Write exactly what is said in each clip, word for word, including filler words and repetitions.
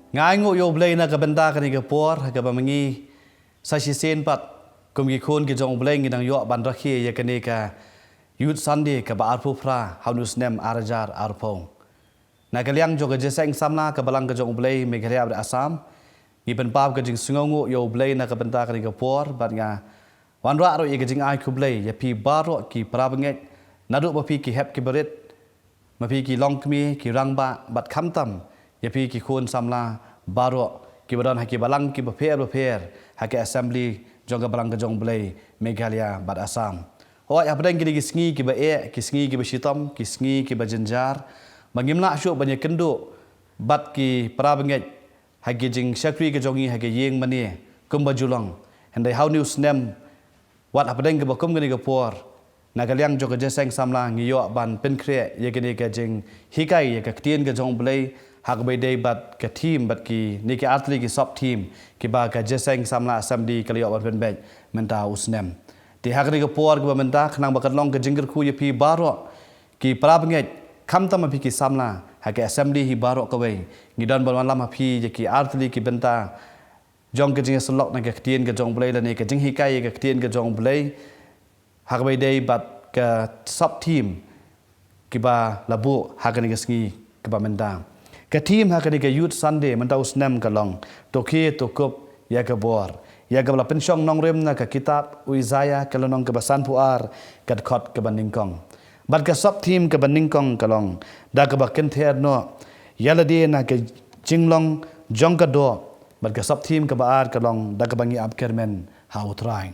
Nga ainguh ïa U Blei na ka bynta kane ka por, ha kaba ma ngi sa shisien pat kum ki khun ki jong U Blei ngi dang ïoh ban rakhe ïa kane ka Youth Sunday kaba arphew phra ha une u snem ar hajar arphew. Na ka liang jong ka Jingïaseng Samla ka Balang ka jong U Blei Meghalaya bad Assam, ngi pynpaw ka jingsngewnguh ïa U Blei na ka bynta kane ka por, bad nga wanrah ruh ïa ka jingai khublei ïa phi baroh ki parabangeit, naduh ma phi ki hep ki barit, ma phi ki longkmie, ki rangbah, bad khamtam ïa phi ki khun samla baroh kiba don ha ki balang kiba pher bapher ha ka Assembly jong ka Balang ka jong U Blei Meghalaya bad Assam. Hooid, hapdeng kine ki sngi kiba eh, ki sngi kiba shitom, ki sngi kiba jynjar, ba ngim lah shuh ban ïakynduh bad ki parabangeit ha ki jingshakri ka jong ngi ha ki ïing mane kumba ju long. Hynrei ha une u snem, wat hapdeng kaba kum kane ka por, na ka liang jong ka Jingïaseng Samla ngi ïoh ban pynkhreh ïa kane ka jinghikai ïa ka Ktien ka jong U Blei, ha kaba ïadei bad ka theme bad kine ki artylli ki sub theme kiba ka Jingïaseng Samla Assembly ka la ïoh ban pynbeit mynta u snem. Te ha kane ka por kaba mynta, khnang ba kan long ka jingkyrkhu ïa phi baroh ki parabangeit, khamtam ma phi ki samla ha ka Assembly hi baroh kawei, ngi don ban wanlam ha phi ïa ki artylli ki bynta jong ka jingïasyllok na ka Ktien ka jong U Blei lane ka jinghikai ïa ka Ktien ka jong U Blei, ha kaba ïadei bad ka sub theme kiba la buh ha kane ka sngi kaba mynta. Ka theme ha kane ka Youth Sunday mynta u snem ka long: To khie to kup ïa ka bor, ïa kaba la pynshong nongrim na ka kitab u Isaiah ka lynnong kaba sanphew ar, ka dkhot kaba nyngkong. Bad ka sub theme kaba nyngkong ka long: Da kaba kynther noh ïa lade na ka jinglong jong ka doh. Bad ka sub theme kaba ar ka long: Da kaba ngi ap kyrmen ha U Trai.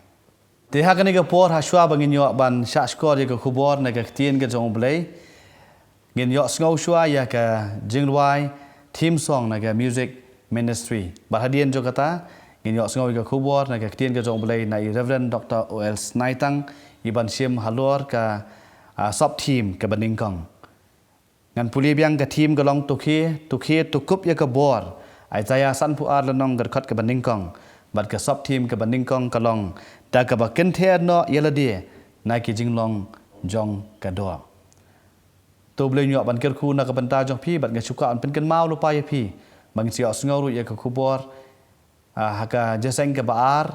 Te ha kane ka por, ha shuwa ba ngin ïoh ban shahshkor ïa ka khubor na ka Ktien ka jong U Blei, ngin ïohsngew shuwa ïa ka jingrwai theme song na ka music ministry. Bad hadien jong kata, ngin ïohsngew ïa ka khubor na ka Ktien ka jong U Blei na i Reverend Doctor O L Snaitang, i ban shim halor ka, ah, sub theme kaba nyngkong. Ngan pule biang, ka theme ka long: To khie, to khie to kup ïa ka bor, Isaiah sanphew ar lynnong, ka dkhot kaba nyngkong. Bad ka sub theme kaba nyngkong ka long: Da kaba kynther noh ïa lade na ki jinglong jong ka doh. To U Blei un ïoh ban kyrkhu na ka bynta jong phi, bad nga shu kwah ban pynkynmaw lypa ïa phi ba ngin sa ïohsngew ruh ïa ka khubor, ah, ha ka Jingïaseng kaba ar,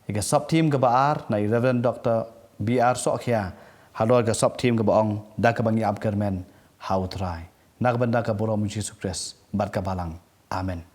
ïa ka sub theme kaba ar na i Reverend Doctor B R Sohkhia, halor ka sub theme kaba ong: Da kaba ngi ap kyrmen ha U Trai. Na ka bynta ka burom U Jisu Khrist bad ka Balang. Amen.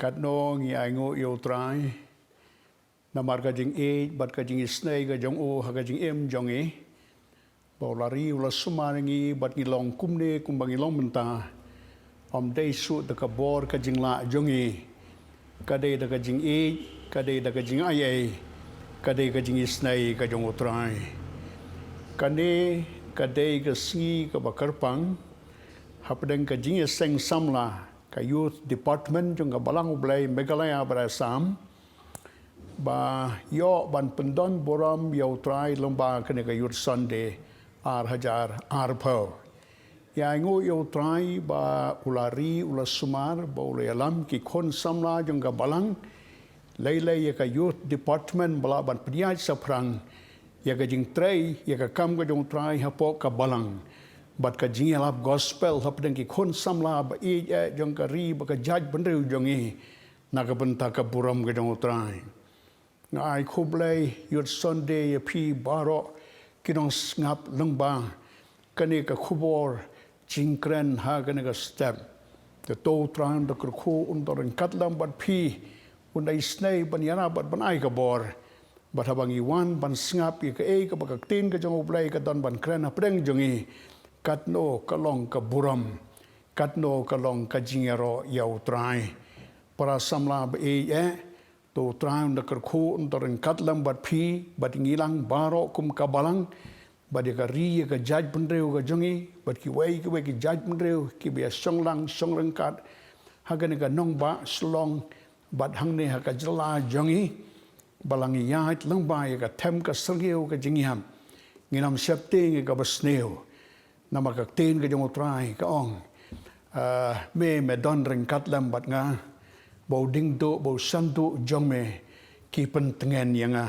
Katno ngi ainguh ïa u Trai namar ka jingïeit bad ka jingisynei ka jong u ha ka jingim jong ngi. Ba u la ri u la sumar ïa ngi bad ngi long kumne kumba ngi long mynta. Ym dei shuh da ka bor ka jinglah jong ngi. Ka dei da ka jingïeit, ka dei da ka jingaiei, ka dei ka jingisynei ka jong u Trai. Kane ka dei ka sngi kaba kyrpang hapdeng ka jingïaseng samla ka Youth Department jong ka Balang U Blei Meghalaya bad Assam, ba ïoh ban pyndon burom ïa u Trai lyngba kane ka Youth Sunday ar hajar arphew. Ïa ainguh ïa u Trai ba u la ri u la sumar ba u la ïalam ki khun samla jong ka Balang, lei lei ïa ka Youth Department ba lah ban pynïaid shaphrang ïa ka jingtrei ïa ka kam ka jong u Trai hapoh ka Balang bad ka jingïalap gospel hapdeng ki khun samla ba ïeit eh jong ka ri bad ka jaitbynriew jong ngi na ka bynta ka burom ka jong u Trai. Nga ai khublei Youth Sunday ïa phi baroh ki nongsngap lyngba kane ka khubor jingkren ha kane ka step. Te to u Trai un da kyrkhu un da ryngkat lem bad phi, un da isynei ban ïarap bad ban ai ka bor. Bad haba ngi wan ban sngap ïa kaei kaba ka ktien ka jong u Blei ka don ban kren hapdeng jong ngi, katno ka long ka burom, katno ka long ka jingïaroh ïa u Trai. Para samla ba ïeit eh, to u Trai un da kyrkhu un da ryngkat lem bad phi bad ngi lang baroh kum ka Balang, bad ïa ka ri ïa ka jaitbynriew ka jong ngi bad kiwei kiwei ki jaitbynriew kiba ïa shong lang shong ryngkat ha kane ka nongbah Shillong bad hangne ha ka jylla jong ngi. Ba la ngi ïaid lyngba ïa ka them ka syrngiew ka jingïap, ngin ym sheptieng ïa kaba sniew. Namar ka ktien ka jong u Trai ka ong, ah, me me don ryngkat lem bad nga, ba u diengduh ba u shanduh jong me ki pyntngen ïa nga.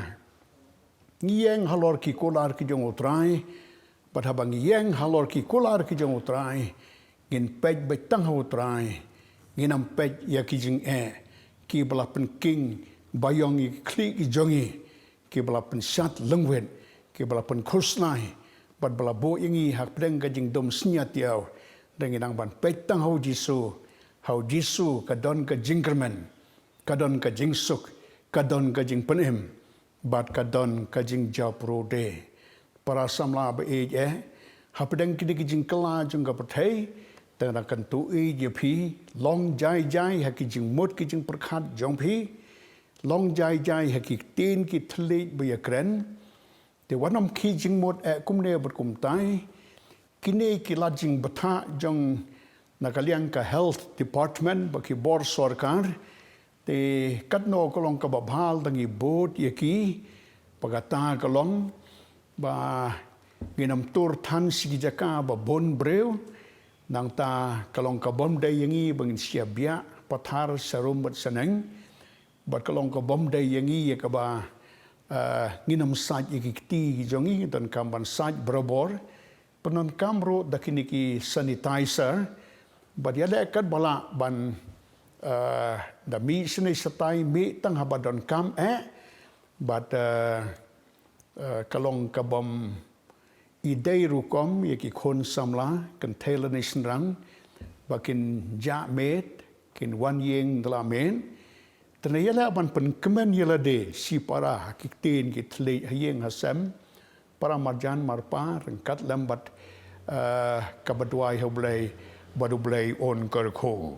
Ngi ïeng halor ki kular ki jong u Trai, bad haba ngi ïeng halor ki kular ki jong u Trai, ngin peit beit tang ha u Trai, ngin ym peit ïa ki jingeh kiba la pynking baïong ïa ki khlieh ki jong ngi, kiba la pynshad lyngwit, kiba la pynkhusnai bad ba la buh ïa ngi hapdeng ka jingdum synñiat ïaw. Te ngin nang ban peit tang ha u Jisu. Ha u Jisu ka don ka jingkyrmen, ka don ka jingsuk, ka don ka jingpynim bad ka don ka jingjop ruh de. Para samla ba ïeit eh, hapdeng kine ki jingkylla jong ka pyrthei, te nga kyntu ïa phi, long jai jai ha ki jingmut ki jingpyrkhat jong phi, long jai jai ha ki ktien ki thylliej ba ïakren. Te wat nym khie jingmut eh kumne bad kumtai. Kine ki lad jingbthah jong na ka liang ka health department bad ki bor sorkar, te katno ka long kaba bha lada ngi bud ïa ki, ba kata ka long ba ngin ym tur than sha ki jaka ba bun briew. Nangta ka long ka bym dei ïa ngi ba ngin shah biah pathar sharum bad shaneng. Bad ka long ka bym dei ïa ngi ïa kaba, eh, ngin ym sait ïa ki kti ki jong ngi, ngi donkam ban sait barabor. Pyndonkam ruh da kine ki sanitizer. Bad ïaleh katba lah ban, eh, da mih shane shatai, mih tang haba donkam eh. Bad, eh, eh, ka long ka bym i dei rukom ïa ki khun samla, kynthei lane shynrang, ba kin jah miet, kin wan ïing da la miet. Te ngi ïaleh ban pynkmen ïa lade shipara ha ki ktien ki thylliej ha ïing ha sem, para marjan marpa ryngkat lem bad, eh, kaba duwai ha U Blei, bad U Blei un kyrkhu.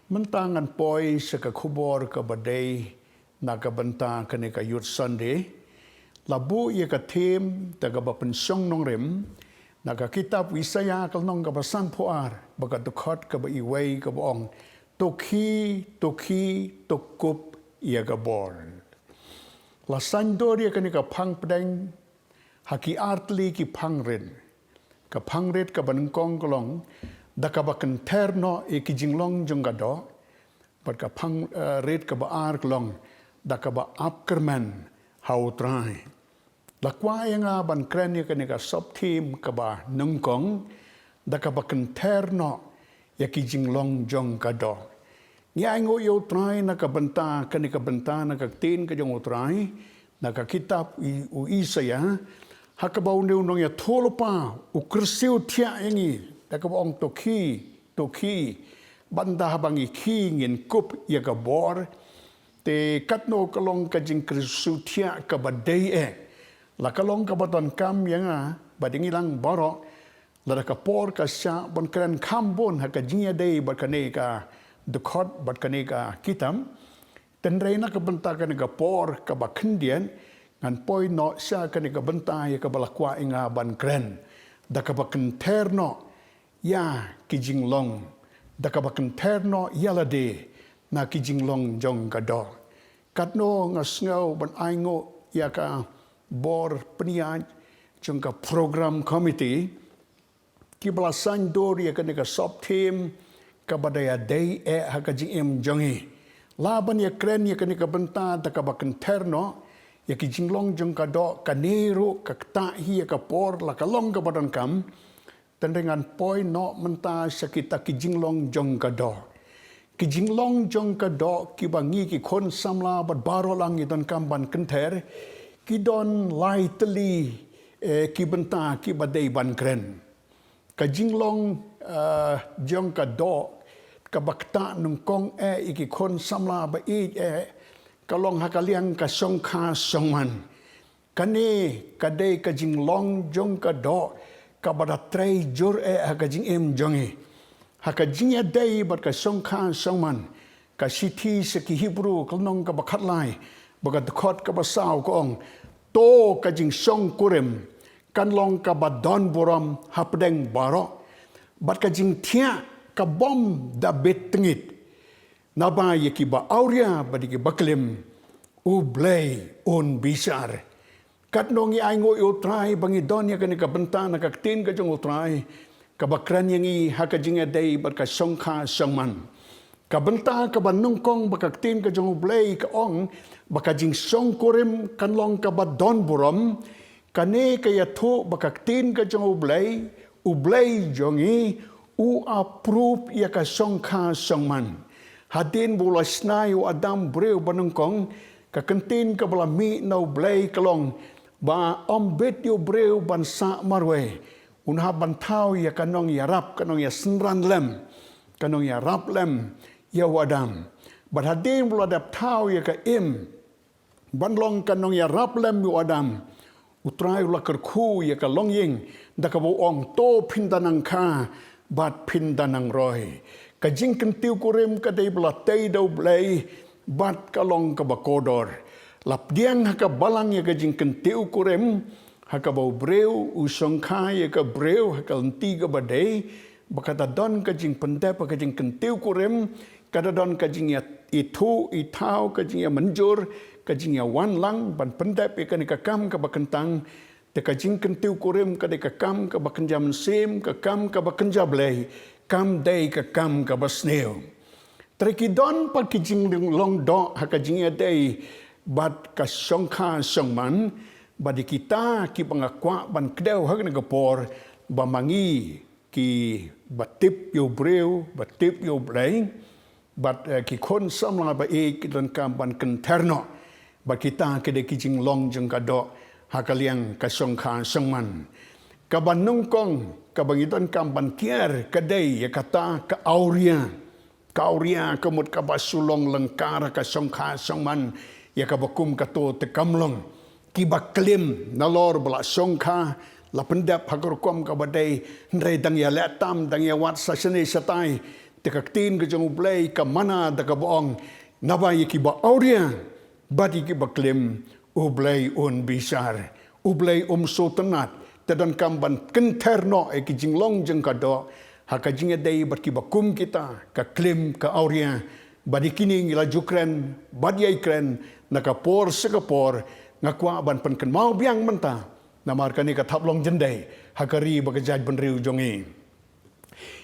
Mynta ngan poi sha ka khubor kaba dei na ka bynta kane ka Youth Sunday. La buh ïa ka theme da kaba pynshong nongrim na ka kitab u Isaïah ka lynnong kaba sanphew ar bad ka dkhot kaba wei kaba ong, to khie, to khie, to kup ïa ka bor. La saiñdur ïa kane ka phang pdeng ha ki artylli ki phang rit. Ka phang rit kaba nyngkong ka long da kaba kynther noh ïa ki jinglong jong ka doh, bad ka phang, eh, rit kaba ar ka long da kaba ap kyrmen ha U Trai. La kwah ïa nga ban kren ïa kane ka sub theme kaba nyngkong da kaba kynther noh ïa ki jinglong jong ka doh. Ngi ainguh ïa U Trai na ka bynta, kane ka bynta na ka ktien ka jong U Trai, na ka kitab u, u Isaïah, ha kaba une u nongïathuhlypa u kyrsiew thiah ïa ngi da kaba ong, to khie, to khie, Ban da haba ngi khie ngin kup ïa ka bor. Te katno ka long ka jingkyrsiew thiah kaba dei eh. La ka long kaba donkam ïa nga bad ïa ngi lang baroh. Lada ka por ka shah ban kren kham bun ha ka jingïadei bad kane ka dkhot bad kane ka kitab. Hynrei na ka bynta kane ka por kaba khyndiat ngan poi noh sha kane ka bynta ïa kaba la kwah ïa nga ban kren. Da kaba kynther noh ïa ki jinglong, da kaba kynther noh ïa lade na ki jinglong jong ka doh. Katno nga sngew ban ainguh ïa ka bor pynïaid jong ka program committee, kiba la saiñdur ïa kane ka sub theme kaba da ïadei eh ha ka jingim jong ngi. La ban ïakren ïa kane ka bynta da kaba kynther noh ïa ki jinglong jong ka doh, kane ruh ka ktah hi ïa ka por, la ka long kaba donkam. Hynrei ngan poi noh mynta sha kita ki jinglong jong ka doh. Ki jinglong jong ka doh kiba ngi ki khun samla bad baroh lang ngi donkam ban kynther, ki don lai tylli, eh, ki bynta kiba dei ban kren. Ka jinglong, eh, jong ka doh kaba ktah nyngkong eh ïa ki khun samla ba ïeit eh, ka long ha ka liang ka shongkha shongman. Kane ka dei ka jinglong jong ka doh kaba da trei jur eh ha ka jingim jong ngi. Ha ka jingïadei bad ka shongkha shongman, ka shithi sha ki Hebru ka lynnong kaba khatlai bad ka dkhot kaba saw ka ong, to ka jingshongkurim kan long kaba don burom hapdeng baroh, bad ka jingthiah ka bym da bit tngit. Naba ïa kiba awria bad ïa kiba klim U Blei un bishar. Katno ngi ainguh ïa U Trai ba ngi don ïa kane ka bynta na ka ktien ka jong U Trai kaba kren ïa ngi ha ka jingïadei bad ka shongkha shongman. Ka bynta kaba nyngkong ba ka ktien ka jong U Blei ka ong ba ka jingshongkurim kan long kaba don burom. Kane ka ïathuh ba ka ktien ka jong U Blei, U Blei jong ngi, u approve ïa ka shongkha shongman. Hadien ba u la shna ïa u Adam briew ba nyngkong, ka kyntien kaba la mih na U Blei ka long ba ym bit ïa u briew ban sah marwei. Un hap ban thaw ïa ka nongïarap, ka nongïasynran lem, ka nongïarap lem ïa u Adam. Bad hadien ba u la dep thaw ïa ka Im ban long ka nongïarap lem ïa u Adam, U Trai u la kyrkhu ïa ka longïing da kaba u ong, to phin da nang kha bad phin da nang roi. Ka jingkyntiew kurim ka dei ba la tei da U Blei bad ka long kaba kordor. La pdiang ha ka balang ïa ka jingkyntiew kurim ha kaba u briew u shongkha ïa ka briew ha ka lynti kaba dei, ba ka da don ka jingpyndep ha ka jingkyntiew kurim, ka da don ka jingïa ithuh ithaw, ka jingïamynjur, ka jingïawan lang ban pyndep ïa kane ka kam kaba kyntang. Te ka jingkyntiew kurim ka dei ka kam kaba kynja mynsiem, ka kam kaba kynja Blei, kam dei ka kam kaba sniew. Te ki don pat ki jinglong doh ha ka jingïadei bad ka shongkha shongman, bad ïa kita kiba nga kwah ban kdew ha kane ka por, ba ma ngi kiba tip ïa u briew, ba tip ïa U Blei, bad, eh, ki khun samla ba ïeit ki donkam ban kynther noh ba kita ki dei ki jinglong jong ka doh ha ka liang ka shongkha shongman. Kaba nyngkong kaba ngi donkam ban kiar ka dei ïa kata ka awria. Ka awria ka mut kaba shu long lyngkar ka shongkha shongman ïa kaba kum kato te kam long. Kiba klim nalor ba la shongkha, la pyndep ha ka rukom kaba dei, hynrei dang ïaleh tam, dang ïawad sa shane shatai. Te ka ktien ka jong U Blei ka mana da kaba ong, naba ïa kiba awria bad ïa kiba klim U Blei un bishar, U Blei um sngewtynnat. Te donkam ban kynther noh ïa ki jinglong jong ka doh ha ka jingïadei bad kiba kum kita, ka klim, ka awria. Bad ïa kine ngi la ju kren bad ïai kren na ka por sha ka por. Nga kwah ban pynkynmaw biang mynta namar kane ka thap long jyndei ha ka ri bad ka jaitbynriew jong ngi.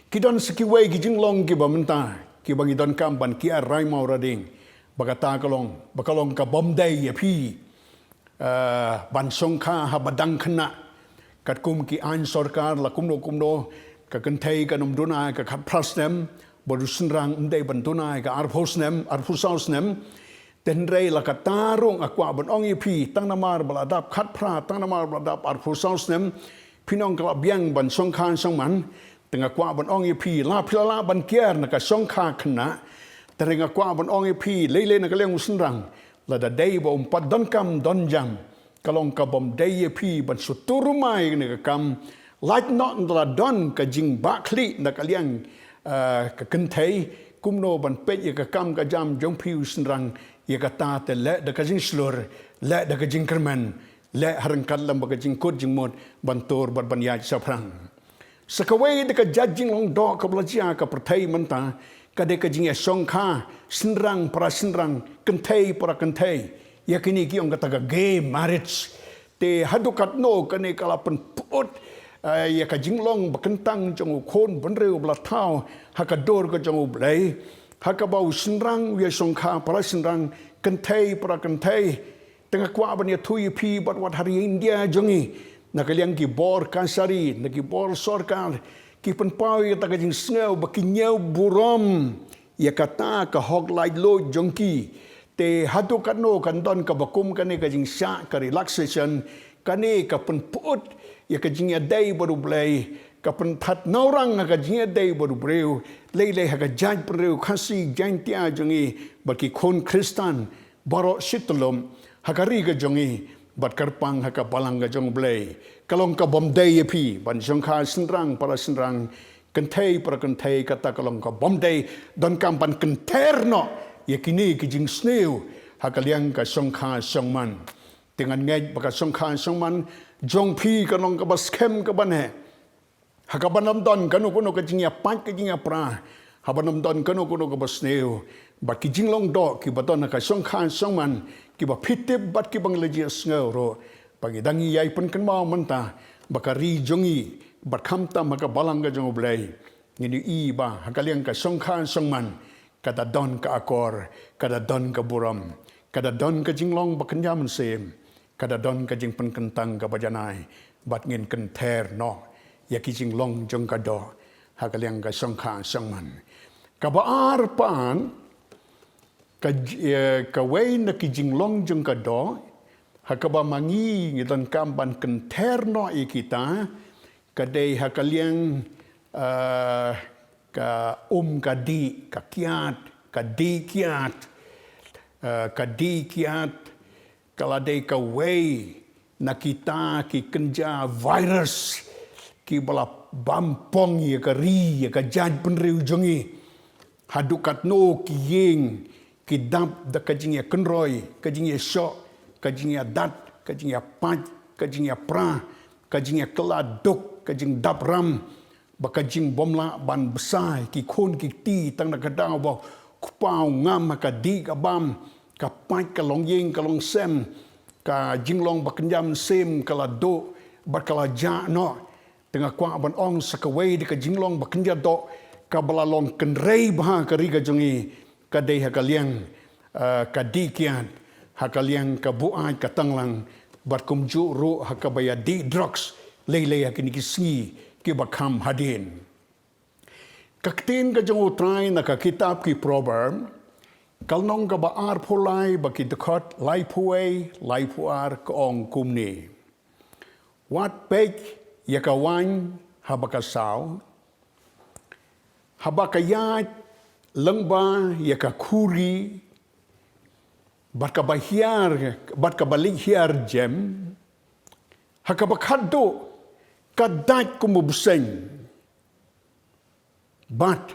Ki don sa kiwei ki jinglong kiba mynta kiba ngi donkam ban kiar rai mawrading. Ba kata ka long, ba ka long ka bym dei ïa phi, eh, ban shongkha haba dang khynnah. Katkum ki aiñ sorkar la kumno kumno, ka kynthei kan ym duna ïa ka khatphra snem, bad u shynrang ym dei ban duna ïa ka arphew snem, arphew saw snem. Te hynrei la kata ruh nga kwah ban ong ïa phi, tang namar ba la dap khatphra, tang namar ba la dap arphew saw snem, phin ong ka la biang ban shongkha shongman. Te nga kwah ban ong ïa phi, la phi la lah ban kiar na ka shongkha khynnah. Te nga kwah ban ong ïa phi, lei lei na ka liang u shynrang, lada dei ba um pat donkam donjam, ka long ka bym dei ïa phi ban shu tur mai na ka kam. Lait noh ynda la don ka jingbakla na ka liang, eh, ka kynthei, kumno ban peit ïa ka kam ka jam jong phi u shynrang. Ïa kata te leh da ka jingshlur, leh da ka jingkyrmen, leh ha ryngkat lem bad ka jingkut jingmut ban tur bad ban ïaid shaphrang. Sa kawei de ka jait jinglong doh kaba la jia ha ka pyrthei mynta, ka dei ka jingïashongkha shynrang para shynrang, kynthei para kynthei. Ïa kine ki ong kata ka gay marriage. Te haduh katno kane ka la pynput, eh, ïa ka jinglong ba kyntang jong u khun bynriew ba la thaw ha ka dur ka jong U Blei, ha kaba u shynrang u ïashongkha para shynrang, kynthei para kynthei. Te nga kwah ban ïathuh ïa phi bad wat ha ri India jong ngi, na ka liang ki bor kashari, na ki bor sorkar, ki pynpaw ïa kata ka jingsngew ba ki ñiew burom ïa kata ka hok laitluid jong ki. Te haduh katno kan don kaba kum kane ka jingshah ka relaxation, kane ka pynput ïa ka jingïadei bad U Blei, ka pynthat nawrang ha ka jingïadei bad u briew, lei lei ha ka jaitbynriew Khasi Jaiñtia jong ngi bad ki khun Khristan baroh shi tylli ha ka ri ka jong ngi bad kyrpang ha ka balang ka jong U Blei. Ka long ka bym dei ïa phi ban shongkha shynrang para shynrang, kynthei para kynthei, kata ka long ka bym dei. Donkam ban kynther noh ïa kine ki jingsniew ha ka liang ka shongkha shongman. Te ngan ngeit ba ka shongkha shongman jong phi kan long kaba skhem kaba neh, ha kaban ym don kano kano ka jingïapait ka jingïapra, ha ban ym don kano kano kaba sniew. Bad ki jinglong doh kiba don ha ka shongkha shongman, kiba phi tip bad kiba ngi la ïohsngew ruh, ba ngi dang ïai pynkynmaw mynta ba ka ri jong ngi bad khamtam ha ka balang ka jong U Blei, ngin ïohi ba ha ka liang ka shongkha shongman, ka da don ka akor, ka da don ka burom, ka da don ka jinglong ba kynja mynsiem, ka da don ka jingpynkyntang kaba janai, bad ngin kynther noh ïa ki jinglong jong ka doh ha ka liang ka shongkha shongman. Kaba ar pat, ka j-, eh, kawei na ki jinglong jong ka doh ha kaba ma ngi ngi donkam ban kynther noh ïa kita, ka dei ha ka liang, eh, ka um ka dih, ka kiad, ka dih kiad, eh, ka dih kiad, ka la dei kawei na kita ki kynja virus kiba la bam pong ïa ka ri, ïa ka jaitbynriew jong ngi. Haduh katno ki ïing ki dap da ka jingïakynroi, ka jingïashoh, ka jingïadat, ka jingïapait, ka jingïapra, ka jingïakylla duk, ka jingdap ram, ba ka jingbymlah ban bsa ïa ki khun ki kti tang na ka daw ba u kpa u ngam ha ka dih ka bam, ka pait ka longïing ka longsem, ka jinglong ba kynja mynsiem ka la duh bad ka la jah noh. Te nga kwah ban ong sa kawei de ka jinglong ba kynja doh kaba la long kynrei bha ha ka ri ka jong ngi, ka dei ha ka liang, eh, ka dih kiad, ha ka liang ka buaid ka tanglang, bad kumjuh ruh ha kaba ïadih drugs, lei lei ha kine ki sngi kiba kham hadien. Ka ktien ka jong U Trai na ka kitab ki Proverb, ka lynnong kaba arphew lai bad ki dkhot laiphew wei, laiphew ar, ka ong kumne: Wat peit ïa ka waiñ haba ka saw, haba ka ïaid lyngba ïa ka khuri, bad kaba hiar, bad kaba leit hiar jem, ha kaba khatduh ka dait kum u bseiñ, bad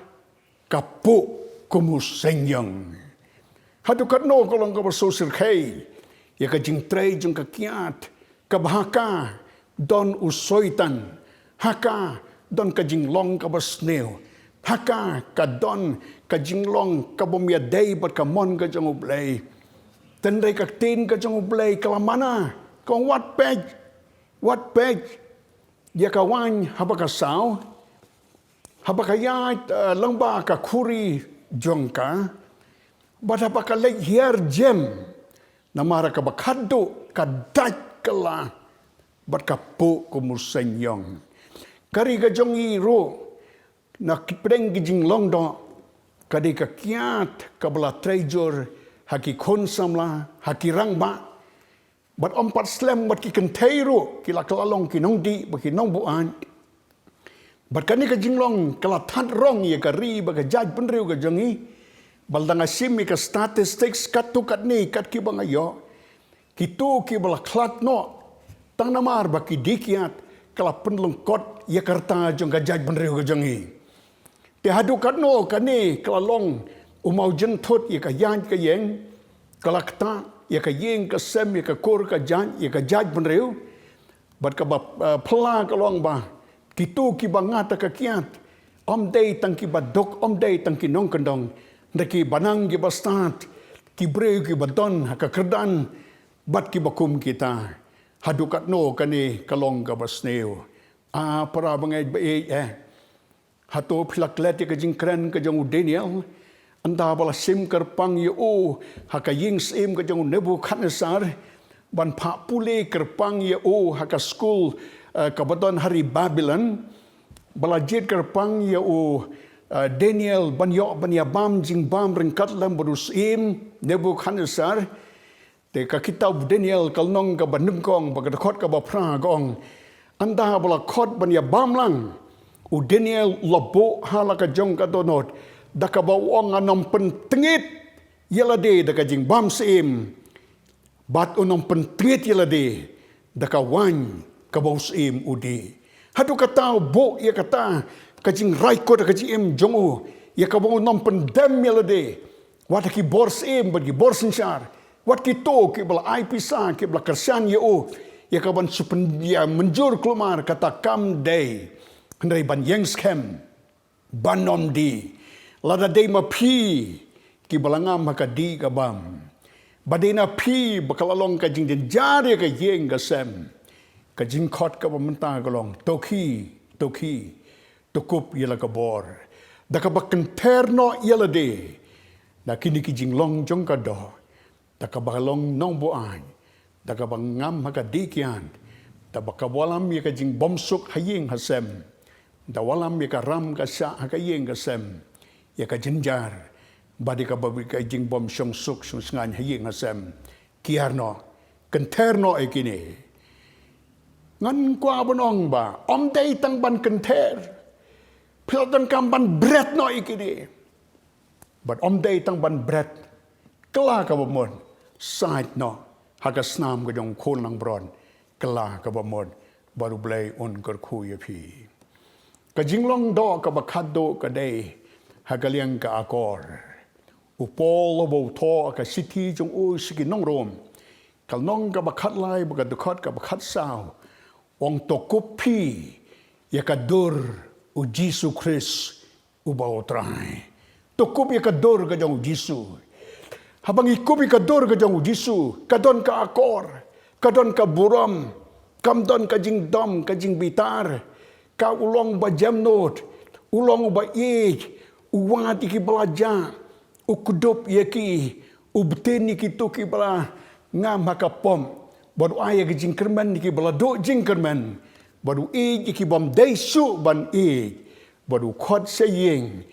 ka puh kum u seiñ ïong. Haduh katno ka long kaba sngewsih ïa ka jingtrei jong ka kiad, kaba ha ka don u Soitan, ha ka don ka jinglong kaba sniew, ha ka ka don ka jinglong kabym ïadei bad ka mon ka jong U Blei. Hynrei ka ktien ka jong U Blei ka la mana, ka ong wat peit, wat peit ïa ka waiñ haba ka saw, haba ka ïaid, eh, lyngba ka khuri jong ka, bad haba ka leit hiar jem, namar ha kaba khatduh ka dait kylla, bad ka puh kum u seiñ ïong. Ka ri ka jong ngi ruh, na ki pdeng ki jinglong doh, ka dei ka kiad kaba la trei jur ha ki khun samla, ha ki rangbah, bad ym pat slem bad ki kynthei ruh, ki la kylla long ki nongdih bad ki nongbuaid. Bad kane ka jinglong ka la that rong ïa ka ri bad ka jaitbynriew ka jong ngi. Ba lada nga shim ïa ka statistics katto katne kat kiba nga ïoh, kito kiba la khlad noh tang namar ba ki die kiad, ka la pynlyngkot ïa ka rta jong ka jaitbynriew ka jong ngi. Te haduh katno kane ka la long u mawjynthut ïa ka ïaid ka ïeng, ka la ktah ïa ka ïing ka sem, ïa ka kur ka jait, ïa ka jaitbynriew. Bad kaba, eh, phylla ka long ba kito kiba ngat ha ka kiad, ym dei tang kiba duk, ym dei tang ki nongkyndong, hynrei kiba nang kiba stad, ki briew kiba don ha ka kyrdan bad kiba kum kita. Haduh katno kane ka long kaba sniew? A para bangeit ba ïeit eh, hato phi la klet ïa ka jingkren ka jong u Daniel? Ynda ba la shim kyrpang ïa u ha ka ïing syiem ka jong u Nebukhadnessar, ban phah pule kyrpang ïa u ha ka skul, eh, kaba don ha ri Babilon, ba la jied kyrpang ïa u, eh, Daniel ban ïoh ban ïabam jingbam ryngkat lem bad u syiem Nebukhadnessar. Te ka kitab Daniel ka lynnong kaba nyngkong bad ka dkhot kaba phra ka ong, ynda ba la khot ban ïabam lang, u Daniel u la buh ha la ka jong ka dohnud, da kaba u ong, ngan ym pyntngit ïa lade da ka jingbam syiem, bad un ym pyntngit ïa lade da ka waiñ kaba u syiem u die. Haduh kata u buh ïa kata ka jingrai kut ha ka jingim jong u, ïa kaba un ym pyndem ïa lade wat ha ki bor syiem bad ki bor synshar, wat kito kiba la ai pisa, kiba la kyrshan ïa u, ïa ka ban shu pyn, ïa mynjur kulmar kata kam dei, hynrei ban ïeng skhem, ban ym die. Lada dei ma phi kiba la ngam ha ka die ka bam, ba dei na phi ba ka la long ka jingjynjar ïa ka ïing ka sem, ka jingkhot kaba mynta ka long, to khie, to khie, to kup ïa la ka bor, da kaba kynther noh ïa lade na kine ki jinglong jong ka doh, da kaba long nongbuaid, da kaba ngam ha ka die kiad, da kaba wallam ïa ka jingbymsuk ha ïing ha sem, da wallam ïa ka ram ka shah ha ka ïing ka sem, ïa ka jynjar, bad ïa kaba, ka jingbymshong suk shong shngaiñ ha ïing ha sem. Kiar noh, kynther noh ïa kine. Ngan kwah ban ong ba ym dei tang ban kynther, phi la donkam ban bret noh ïa kine. Bad ym dei tang ban bret, kylla kaba mut, sait noh ha ka snam ka jong u khun langbrot, kylla kaba mut, bad U Blei un kyrkhu ïa phi. Ka jinglong doh kaba khatduh ka dei ha ka liang ka akor. U Paul uba u thoh ha ka shithi jong u sha ki nong Rom, ka lynnong kaba khatlai bad ka dkhot kaba khatsaw, u ong, to kup phi ïa ka dur u Jisu Khrist uba u Trai. To kup ïa ka dur ka jong u Jisu. Haba ngi kup ïa ka dur ka jong u Jisu, ka don ka akor, ka don ka burom, kam don ka jingdom, ka jingbitar. Ka u long uba jemnud, u long uba ïeit, u wad ïa kiba la jah, u kdup ïa ki, u btin ïa kito kiba la ngam ha ka pop, bad u ai ïa ka jingkyrmen ïa kiba la duh jingkyrmen, bad u ïeit ïa ki bym dei shuh ban ïeit, bad u khot sha ïing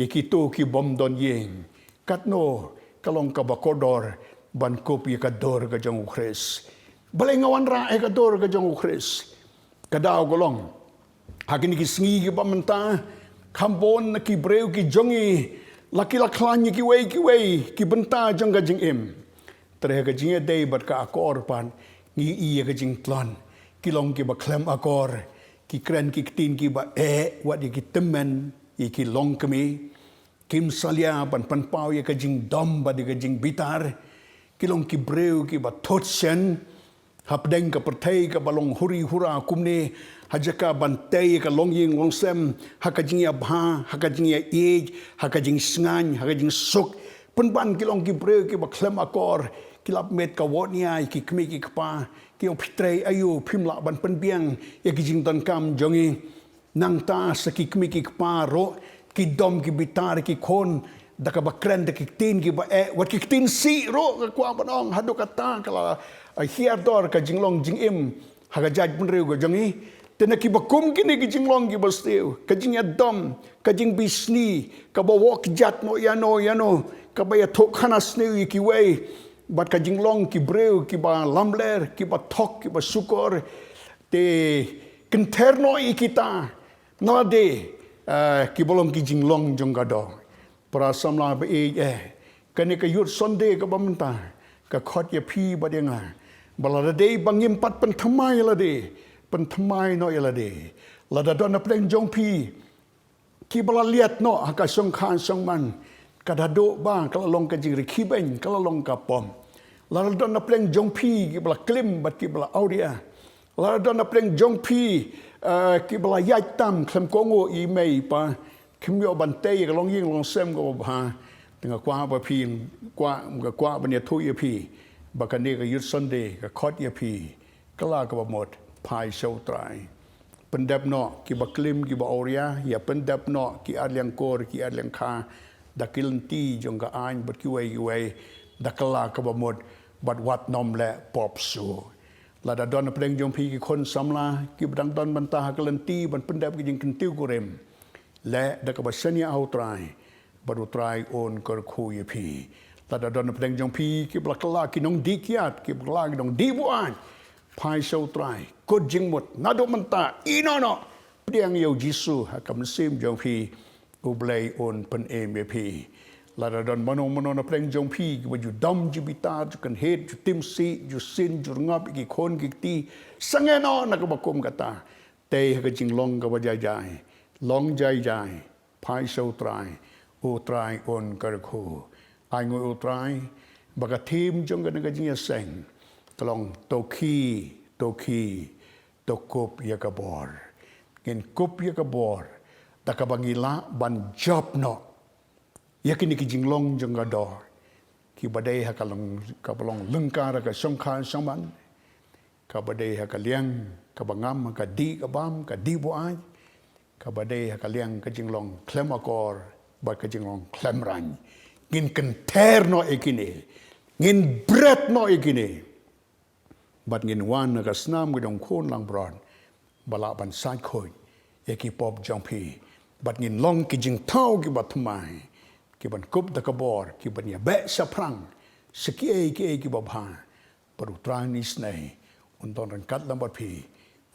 ïa kito ki bym don ïing. Katno ka long kaba kordor ban kup ïa ka dur ka jong u Khrist. Balei nga wanrah ïa ka dur ka jong u Khrist? Ka daw ka long, ha kine ki sngi kiba mynta, kham bun na ki briew ki jong ngi la ki la khlaiñ ïa kiwei kiwei ki bynta jong ka jingim. Te ha ka jingïadei bad ka akor pat, ngi ïohi ïa ka jingtlot. Ki long kiba khlem akor, ki kren ki ktien kiba eh wat ïa ki tymmen, ïa ki longkmie. Kim salia ban pynpaw ïa ka jingdom bad ïa ka jingbitar. Ki long ki briew kiba thut shen hapdeng ka pyrthei kaba long huri hura kumne, ha jaka ban tei ïa ka longïing longsem ha ka jingïabha, ha ka jingïaieit, ha ka jingshngaiñ, ha ka jingsuk. Pynban ki long ki briew kiba khlem akor, ki lap met ka wot nia ïa ki kmie ki kpa, ki ong, phi trei aïu, phim lah ban pynbiang ïa ki jingdonkam jong ngi? Nangta sa ki kmie ki kpa ruh ki dom ki bitar ïa ki khun da kaba kren da ki ktien kiba eh, wat ki ktien sih ruh, nga kwah ban ong, haduh katta ka la, eh, hiar dor ka jinglong jingim ha ka jaitbynriew ka jong ngi. Te na kiba kum kine ki jinglong kiba sniew, ka jingïadom, ka jingbishni, kaba wok jat noh ïano ïano, kaba ïathuh khana sniew ïa kiwei, bad ka jinglong ki briew kiba lamler, kiba thok, kiba shukor. Te kynther noh ïa kita, Na lade, eh, kiba long ki jinglong jong ka doh. Para samla ba ïeit eh, kane ka Youth Sunday kaba mynta ka khot ïa phi bad ïa nga ba lada dei ba ngim pat pynthymmai ïa lade, pynthymmai noh ïa lade. Lada don na pdeng jong phi kiba la liat noh ha ka shongkha shongman, ka da duh ba ka la long ka jingrikhibeiñ, ka la long ka pom. Lada don na pdeng jong phi kiba la klim bad kiba la awria, lada don na pdeng jong phi, eh, kiba la ïaid tam khlem kohnguh i mei i pa, kim ïoh ban tei ïa ka longïing longsem kaba bha. Te nga kwah ba phi, kwah, nga kwah ban ïathuh ïa phi ba kane ka Youth Sunday ka khot ïa phi, kylla kaba mut, phai sha U Trai. Pyndep noh kiba klim kiba awria, ïa pyndep noh ki arliang kur ki arliang kha da ki lynti jong ka aiñ bad kiwei kiwei, da kylla kaba mut, bad wat nym leh pop shuh. Lada don na pdeng jong phi ki khun samla kiba dang don bynta ha ka lynti ban pyndep ki jingkyntiew kurim, leh da kaba shaniah ha U Trai, bad U Trai un kyrkhu ïa phi. Lada don na pdeng jong phi kiba la kylla ki nongdih kiad, kiba la kylla ki nongdih buaid, phai sha U Trai, kut jingmut naduh mynta, ïehnoh noh, pdiang ïa U Jisu ha ka mynsiem jong phi, U Blei un pynim ïa phi. Lada don mano mano na pdeng jong phi kiba ju dom ju bitar, ju kynhit, ju tim sih, ju sin, ju rngap ïa ki khun ki kti, sangeh noh na kaba kum kata. Tei ha ka jinglong kaba jai jai, long jai jai, phai sha U Trai, U Trai un kyrkhu. Ai nguh U Trai ba ka thim jong kane ka jingïaseng ka long, to khie, to khie, to kup ïa ka bor. Ngin kup ïa ka bor da kaba ngi lah ban jop noh ïa kine ki jinglong jong ka doh, kiba dei ha ka long, kaba long lyngkar ha ka shongkha shongman, kaba dei ha ka liang kaba ngam, ha ka dih ka bam, ka dih buaid, kaba dei ha ka liang ka jinglong khlem akor bad ka jinglong khlem raiñ. Ngin kynther noh ïa kine, ngin bret noh ïa kine, bad ngin wan ha ka snam ki dong khun langbrot ba lah ban sait khuid ïa ki pop jong phi, bad ngin long ki jingthaw kiba thymmai, kiban kup da ka bor, kiban ïabeh shaphrang sha kiei kiei kiba bha. Bad U Trai un isynei, un don ryngkat lem bad phi,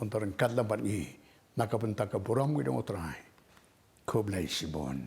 un don ryngkat lem bad ngi, na ka bynta ka burom ki dong U Trai. Khublei shibun.